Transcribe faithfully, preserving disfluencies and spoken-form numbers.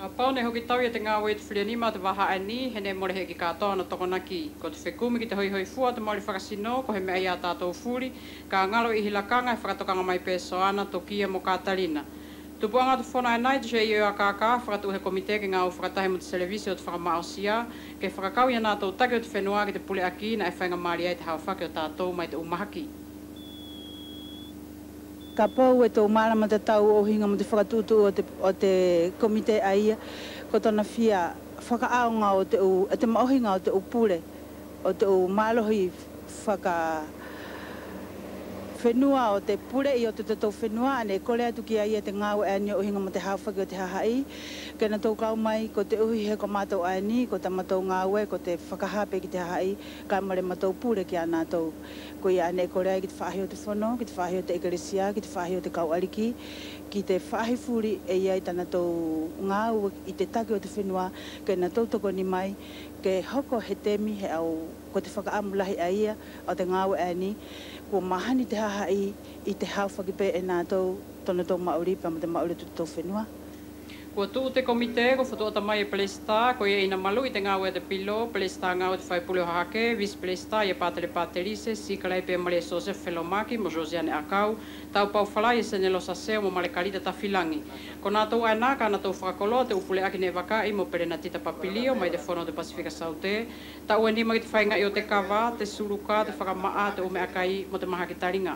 Kapau neʻe hoki tau ia te gaue ʻi te fuli ʻaeni mo te vaha ʻaeni, he neʻe mole heʻeki katoa ʻona tokonaki. Ko te fekumi ki te hoihoifua ʻo te maʻuli fakasino, ko he meʻa ia ʻa tatou fuli, ka galo ʻi ʻihi lakaga ʻe fakatokaga mai pe Soana, Tokia mo Katalina. Tupuʻaga ʻo te fono ʻaena ʻi te C I O A K K, fakatuʻu he komite ke gaue fakatahi mo te selevisi ʻo te fakamaʻosia, ke fakakau ia natou taki ʻo te fenua ki te puleʻaki, naʻe faigamalie ai te haofaki ʻo tatou mai te ʻu mahaki. Kapau ʻe tou malama tatau ʻo ʻuhiga mo te fakatuʻutuʻu ʻo te, ʻo te komite ʻaia, ko tona fia fakaʻaoga ʻo te ʻu, ʻe te maʻuhiga ʻo te ʻu pule, ʻo te ʻu malohi fakafenua ʻo te puleʻi ʻo totatou fenua, ʻae neʻe kole atu kia ia te gaue ʻaeni ʻo ʻuhiga mo te haofaki ʻo te hahaʻi, ke natou kau mai, koteʻuhi he ko matou ʻaeni, ko tamatou gaue, ko te fakaha pe ki te hahaʻi, kaʻe mole matou pule kia natou. Koia ʻae neʻe kole ai ki te faʻahi ʻo te fono, ki te faʻahi ʻo te ʻekelesia, ki te faʻahi ʻo te kau ʻaliki, ki te faʻahi fuli ʻe ʻi ai tanatou gaue ʻi te taki ʻo te fenua, ke natou tokoni mai, ke hoko he temi he ʻau, ko te fakaʻamu lahi ʻaia ʻo te gaue ʻaeni, kua mahani te hahaʻi ʻi te haofaki pe e natou tonatou maʻuli pea mo te maʻuli ʻo totatou fenua. Kua tuʻu te komite, kua fatuʻata mai e Pelesita, koia ʻi ʻana maluʻi te gaue ʻa te pilo, Pelesita gaue ʻo te faipule ʻo Hahake, Visi Pelesita ia Patele Patelise, Sikalai pea mo Malia Siosefa Felomaki mo Josiane Akau, Taupau Falai ia Senelosa Seo mo Malekalita Tafilagi. Ko natou ʻaena ka natou fakakoloa te ʻu puleʻaki neʻe vakaʻi mo Pelenatita Papilio mai te fono ʻo te Pasifika Saute, taʻu e nima ki te faigaʻi ʻo te kava, te suluka, te fakamaʻa, te ʻu meʻakai mo te mahaki taliga.